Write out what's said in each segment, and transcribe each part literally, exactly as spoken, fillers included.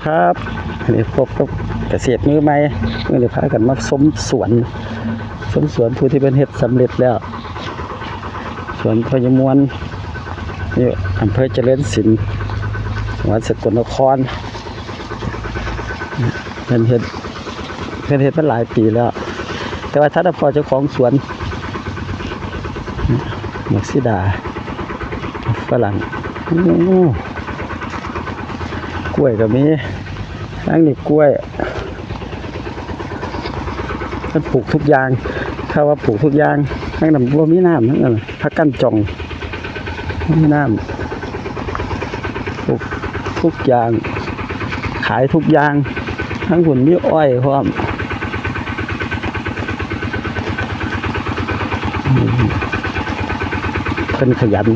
ครับ นี่พบกับเกษตรมือใหม่ มื้อนี้พากันมาชมสวน ชมสวนผู้ที่เพิ่นเฮ็ดสำเร็จแล้ว สวนพ่อใหญ่ม่วน อยู่อำเภอเจริญศิลป์ จังหวัดสกลนคร เพิ่นเฮ็ด เพิ่นเฮ็ดมาหลายปีแล้ว แต่ว่าทันได้พ้อเจ้าของสวน บักสีดา ฝรั่ง โอ้ กล้วยก็มี ทั้งนี้กล้วย มันปลูกทุกอย่าง ถ้าว่าปลูกทุกอย่าง ทั้งนั้นบ่มีน้ำ ทั้งนั้น ผักกั้นจ่อง มีน้ำ ปลูกทุกอย่าง ขายทุกอย่าง ทั้งพุ้นมีอ้อยพร้อม เพิ่นขยัน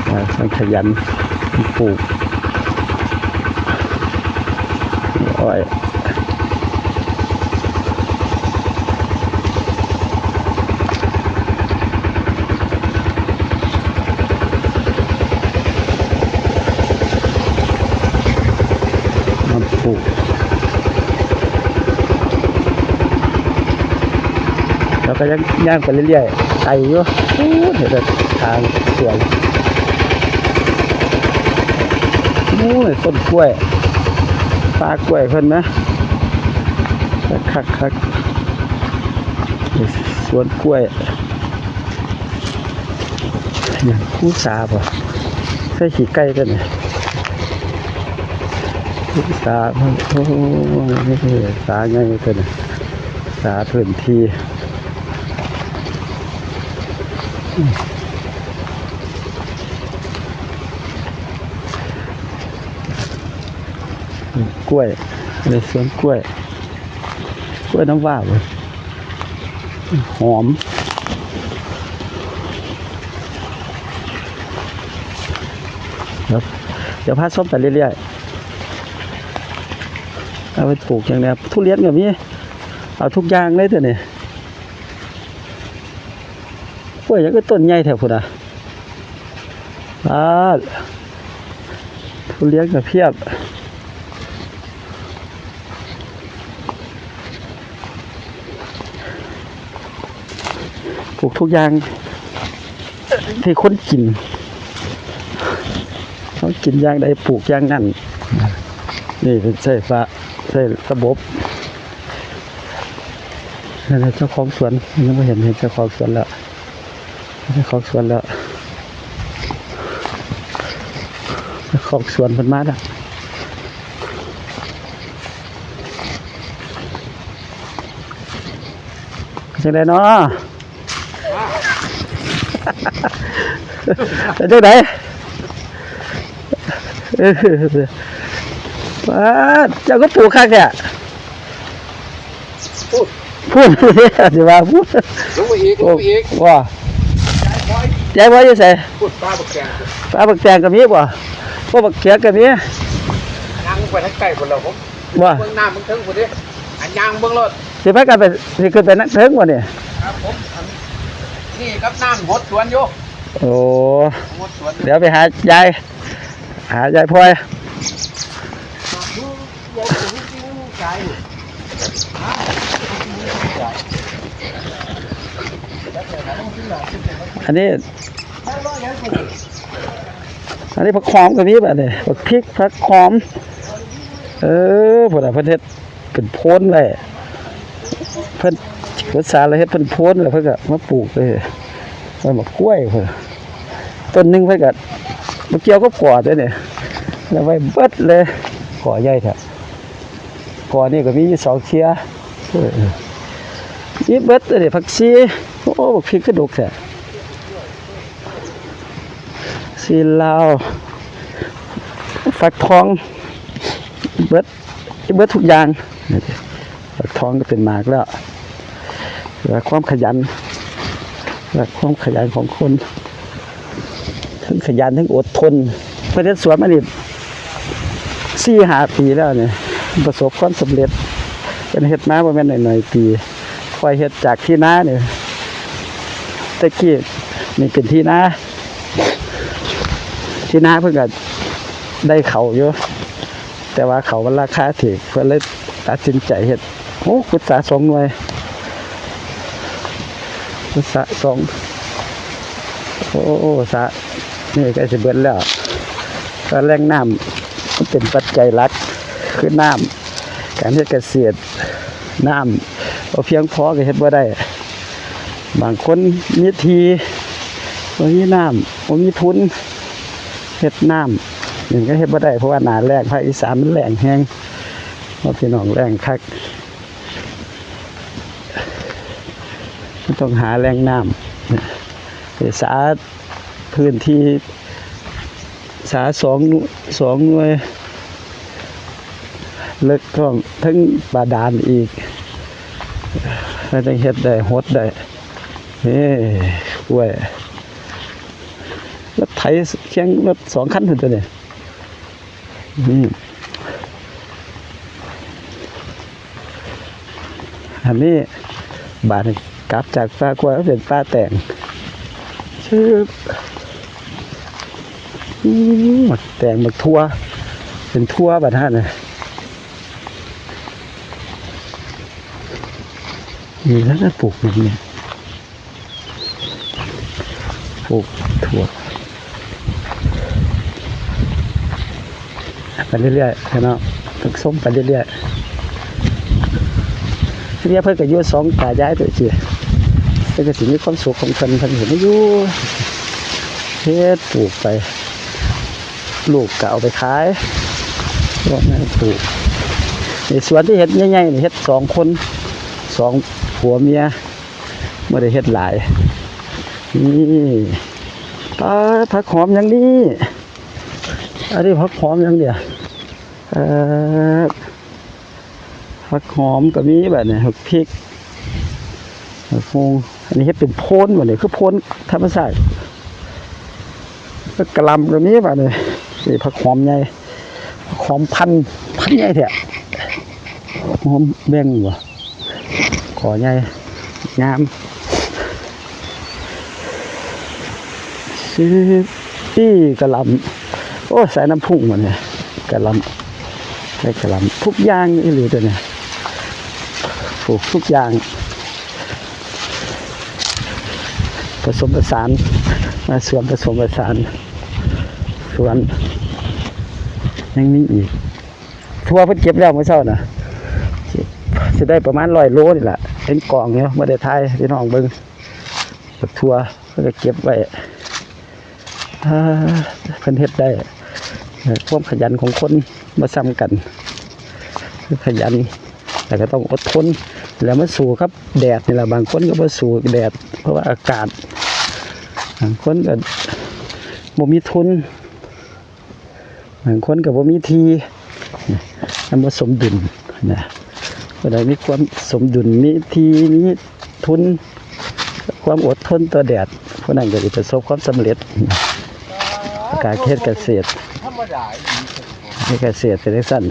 อ่า เพิ่นขยันปลูกอ้อย มาปลูก แล้วก็ยังย่างไปเรื่อยๆ ไกลอยู่ อู้ เห็นแต่ทางสวย อู้ ต้นกล้วย ป่ากล้วยเพิ่นนะ คักๆ สวนกล้วย อย่างคูสาบ่ ใส่ขี้ไก่ตัวนี้ คูสา โอ้โห สาใหญ่ตัวนี้ สาพื้นที่ กล้วย ในสวนกล้วย กล้วยน้ำว้าเว้ย หอม ครับ เดี๋ยวพาชมไปเรื่อยๆ เอาไปปลูกอย่างเนี้ย ทุเรียนก็มี เอาทุกอย่างเลยตัวนี้ กล้วยยังก็ต้นใหญ่แถวพุ้นนะ อ่า ทุเรียนก็เพียบ ปลูกทุกอย่าง ที่คนกิน เขากินอย่างใดปลูกอย่างนั้น นี่เป็นใส่ฟ้า ใส่ระบบ นั่นแหละเจ้าของสวน ยังไม่เห็น เห็นเจ้าของสวนแล้ว เจ้าของสวนแล้ว เจ้าของสวนเพิ่นมาแล้ว เป็นจังได๋เนาะ เป็นจังได๋ เออ ป๊าด เจ้าก็ปลูกคักแท้ พูด พูด สิว่าพูด ลงไปอีก ลงไปอีก ว่า ยายบอย ยายบอยอยู่ไส พูด ปลาบักแตง ปลาบักแตงก็มีบ่ พวกบักเขือก็มี ย่างไปทางใกล้พุ้นแล้ว ผม บ่ เบิ่งน้ำเบิ่งเทิงพุ้นเด้ อันย่างเบิ่งรถ สิไปกันไป สิขึ้นไปนั่งเทิงบ่นี่ ครับผม อันนี้กับน้ำหดสวนอยู่ โอ้ หดสวน เดี๋ยวไปหายาย หายายพลอย อันนี้ อันนี้ผักหอมก็มีบัดนี้ ผักพริก ผักหอม เออ พุ้นน่ะ เพิ่นเฮ็ดเป็นโพนไว้ เพิ่น เพิ่นสาแล้วเฮ็ดเป็นโพนแล้วเพิ่นก็มาปลูกเลย ไว้หมากกล้วยพุ้น ต้นหนึ่งเพิ่นก็บ่เกี่ยวกับกอเด้อนี่ แล้วไว้เบิดเลย กอใหญ่แท้ กอนี่ก็มีอยู่สองเทื่อ เออ มีเบิดเลย ผักชี โอ้ บักพริกกระดกแท้ ชีลาว ฟักทอง เบิด เบิดทุกอย่าง ฟักทองก็เป็นหมากแล้ว และความขยัน และความขยันของคน ทั้งขยันทั้งอดทน เพิ่นเฮ็ดสวนมานี่สี่ห้าปีแล้วเนี่ย ประสบความสำเร็จ เพิ่นเฮ็ดมาบ่แม่นน้อยๆปี ค่อยเฮ็ดจากที่นาเนี่ย แต่กี้นี่เป็นที่นา ที่นาเพิ่นก็ได้เข้าอยู่ แต่ แต่ว่าเขามันราคาถูก เพิ่นเลยตัดสินใจเฮ็ด โอ้ ขุดสระสองหน่วย ขุดสระสอง โอ้ สระนี่ใกล้สิเบิดแล้ว ก็แหล่งน้ำมันเป็นปัจจัยหลัก คือน้ำ การเฮ็ดเกษตร น้ำบ่เพียงพอก็เฮ็ดบ่ได้ บางคนมีที่ บ่มีน้ำ บ่มีทุน เฮ็ดน้ำ นี่ก็เฮ็ดบ่ได้ เพราะว่าหน้าแล้ง ภาคอีสานมันแล้งแฮง ว่าพี่น้อง แล้งคัก มันต้องหาแหล่งน้ำ ไปสระพื้นที่ สระสอง สองหน่วย เลิกท้องทั้งบาดาลอีก แล้วจั่งเฮ็ดได้ หดได้ เฮ้ กล้วย รถไถเคียงรถสองคันพุ้นตัวนี้ อืม อันนี้บาดนี้กลับจากป่ากล้วยมาเป็นป่าแตง ชึบ อืม แตงบักถั่ว เป็นถั่วบาดหั่นน่ะ นี่แล้วก็ปลูกอย่างนี้ ปลูกถั่ว ไปเรื่อยๆ พี่น้อง ฝึกส้มไปเรื่อยๆ เรียกเพิ่นก็อยู่สองตายายตัวเจีย เพิ่นก็สิมีความสุขของเพิ่น เพิ่นเห็นอยู่ เฮ็ดปลูกไป ลูกก็เอาไปขาย พวกนั้นปลูก ในสวนที่เฮ็ดใหญ่ๆ นี่เฮ็ดสองคน สองผัวเมีย บ่ได้เฮ็ดหลาย นี่ ปาด ผักหอมหยังนี่ อันนี้ผักหอมหยังเนี่ย เอ่อ ผักหอมก็มีบัดนี้ ผักพริก ผักฮง อันนี้เฮ็ดเป็นโพนบัดนี้ คือโพนธรรมชาติ ผักกะหล่ำก็มีบัดนี้ นี่ผักหอมใหญ่ ผักหอมพันธุ์ พันธุ์ใหญ่แท้ หอมแบ่งบ่ ขอใหญ่ งาม ซื้อตี้กะหล่ำ โอ้ ใส่น้ำผึ้งมาเนี่ย กะหล่ำ ใส่กะหล่ำ ทุกอย่างอีหลีตัวเนี่ย ปลูกทุกอย่าง ผสมผสาน มาสวนผสมผสาน สวน ยังมีอีก ถั่วเพิ่นเก็บแล้วมื้อเช้าน่ะ สิได้ประมาณร้อยโลนี่แหละ เป็นกองอยู่ บ่ได้ถ่ายให้พี่น้องเบิ่ง บักถั่วเพิ่นก็เก็บไว้ อ่า เพิ่นเฮ็ดได้ ความขยันของคนบ่ซ้ำกัน ขยัน แต่ก็ต้องอดทน แล้วมาสู้กับแดดนี่แหละ บางคนก็บ่สู้แดด เพราะว่าอากาศ บางคนก็บ่มีทุน บางคนก็บ่มีที่ มันบ่สมดุลนะ ผู้ใดมีความสมดุล มีที่ มีทุน ความอดทนต่อแดด ผู้นั้นก็สิประสบความสำเร็จ การเฮ็ดเกษตร ธรรมดาอีหลี เฮ็ดเกษตรเป็นจั่งซั้น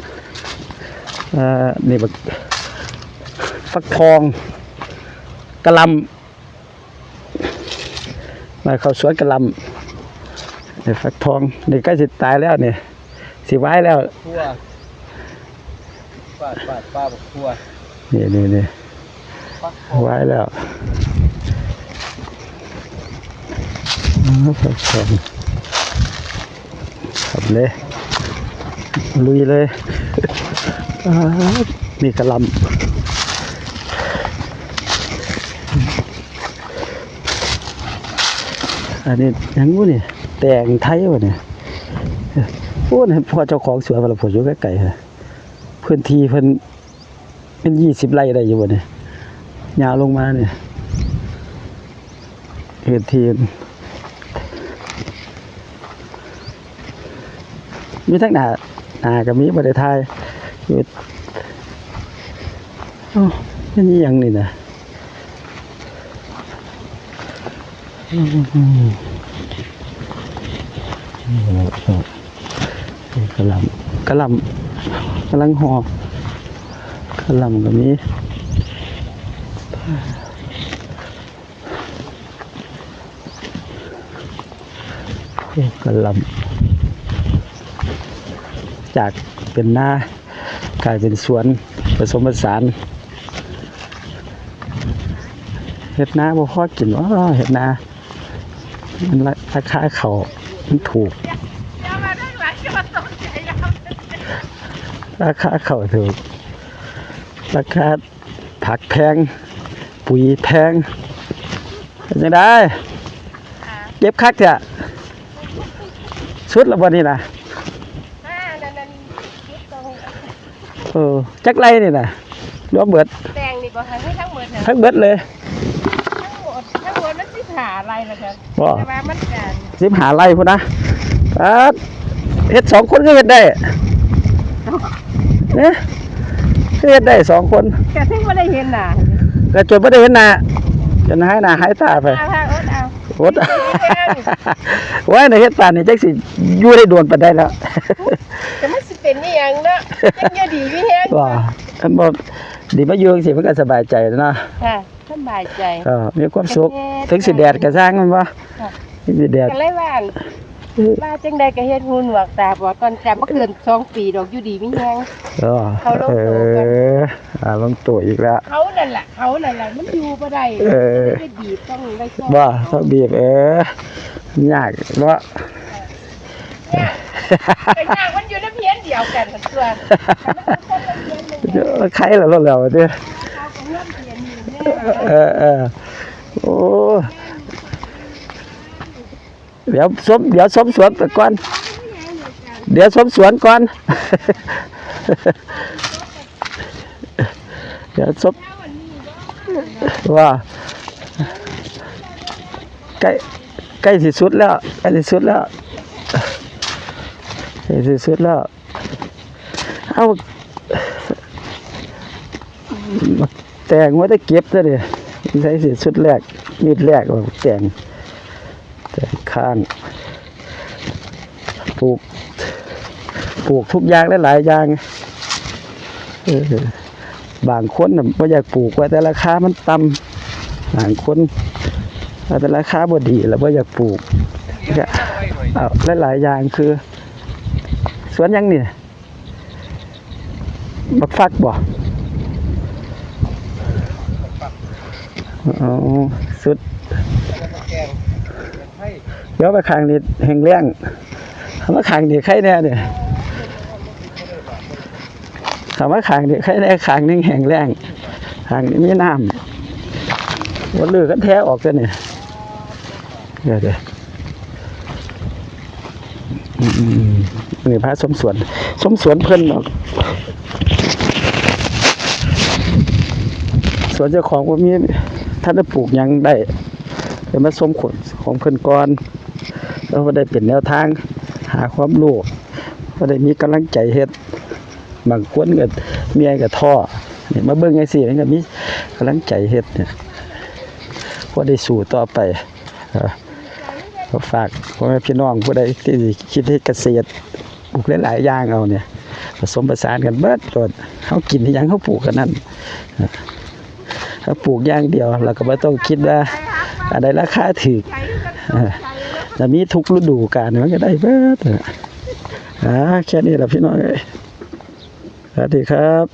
เอ่อ นี่บัก ฟักทอง กะหล่ำ มาเข้าสวนกะหล่ำ นี่ฟักทอง นี่ใกล้สิตายแล้วนี่ สิวายแล้ว ทั่ว ปาด ปาด ปาดบักทั่ว นี่ นี่ นี่ ฟักทอง วายแล้ว อ๋อ ฟักทอง ครับเลย ลุยเลย อ่า นี่กะหล่ำ อันนี้หยังบ่นี่ แตงไทยบ่นี่ โอ้ นี่พ่อเจ้าของสวน เพิ่นละ ผมอยู่ใกล้ๆ ฮะ พื้นที่เพิ่นเป็นยี่สิบไร่ได้อยู่บ่นี่ ยาวลงมานี่ พื้นที่ มีทั้งหน้า หน้าก็มี บ่ได้ถ่ายอยู่ เอ้า มันอีหยังนี่นะ อืม นี่แหละครับ กะหล่ำ กะหล่ำ กำลังห่อ กะหล่ำก็มี กะหล่ำ จาก เป็นนา กลายเป็นสวน ผสมผสาน เฮ็ดนาบ่พอกิน อ้อ เฮ็ดนา มันรา ราคาข้าวมันถูก ราคาข้าวถูก ราคาผักแพง ปุ๋ยแพง เป็นจั่งใด เก็บคักแท้ สุดแล้วบ่นี่นะ เออ จักไร่นี่นะ รวมเบิด แปลงนี่บ่คะ คือทั้งหมดนะ ทั้งเบิดเลย ทั้งหมด ทั้งหมดมันสิบห้าไร่แล้วค่ะ บ่ แต่ว่ามันก็ สิบห้าไร่พุ้นนะ ป๊าด เฮ็ดสองคนก็เฮ็ดได้ เอ๊ะ ก็เฮ็ดได้สองคน แต่ถึงบ่ได้เห็นหน้า ก็จนบ่ได้เห็นหน้า จนหายหน้าหายตาไป เอาค่ะ อดเอา อด โอ้ย น่ะเฮ็ดปานนี้จักสิอยู่ได้โดนปานใดแล้ว แต่มันสิเป็นอีหยังเนาะ ยังอยู่ดีมีแฮง ว่า คันบ่ดีมาอยู่จังซี่มันก็สบายใจเนาะ ค่ะ สบายใจ เออ มีความสุข เฮ็ด ถึงสิแดดก็ช่างมันบ่ ค่ะ ถึงสิแดด ก็เลยว่า ว่าจั่งใดก็เฮ็ดหูหนวกตาบอดก่อน แต่บ่เกินสองปีดอก อยู่ดีมีแฮง เออ เขาลงตัวกัน เออ อ่า ลงตัวอีกแล้ว เขานั่นล่ะ เขานั่นล่ะ มันอยู่บ่ได้ เออ ไม่ได้บีบ ต้องได้ช่วย บ่ ต้องบีบ เออ ยากเนาะ เนี่ย แต่ยากมันอยู่ในเพี้ยนเดียวกันนั่นตัว มันอยู่คนละเพี้ยนเลย เดี๋ยวใครล่ะ แล้วเด้อ เขาก็เริ่มเพี้ยนอยู่เนี่ย เออ เออ โอ้ เดี๋ยวชม เดี๋ยวชมสวนไปก่อน เดี๋ยวชมสวนก่อน เดี๋ยวชม ว่า ใกล้ ใกล้สิสุดแล้ว ใกล้สิสุดแล้ว ใกล้สิสุดแล้ว เอา แตงว่าได้เก็บซะเด้ ใส่สิสุดแรก มีดแรกว่าแตง แตงข้าง ปลูก ปลูกทุกอย่างหลายๆอย่าง เออ บางคนน่ะบ่อยากปลูก ว่าแต่ราคามันต่ำ บางคนว่าแต่ราคาบ่ดีแล้วบ่อยากปลูก ก็ เอา หลายๆอย่างคือ สวนหยังนี่ บักฟักบ่ อ๋อ สุด เดี๋ยวไปข้างนี้แห้งแล้ง เอามาข้างนี้ไคแน่เนี่ย เอามาข้างนี้ไคแน่ ข้างหนึ่งแห้งแล้ง ข้างนี้มีน้ำ วันลือกันแท้ออกกันเนี่ย เดี๋ยวเดี๋ยว อืมๆๆ นี่พาชมสวน ชมสวนเพิ่นเนาะ สวนเจ้าของบ่มี ทันได้ปลูกหยังได้ เดี๋ยวมาชมขนของเพิ่นก่อน แล้วก็ได้เป็นแนวทาง หาความรู้ ก็ได้มีกำลังใจเฮ็ด บางคนก็เมื่อยก็ท้อ นี่มาเบิ่งจั่งซี้มันก็มีกำลังใจเฮ็ดเนี่ย พอได้สู้ต่อไป เอ่อ ก็ฝากพ่อแม่พี่น้องผู้ใดที่คิดเฮ็ดเกษตร ปลูกหลายๆอย่างเอาเนี่ย ผสมผสานกันเบิดโลด เฮากินอิหยังเฮาปลูกอันนั้น เฮาปลูกอย่างเดียว แล้วก็บ่ต้องคิดว่าอันใดราคาถูก เออ จะมีทุกฤดูกาล มันก็ได้เบิด อ่า แค่นี้ล่ะพี่น้องเอ้ย สวัสดีครับ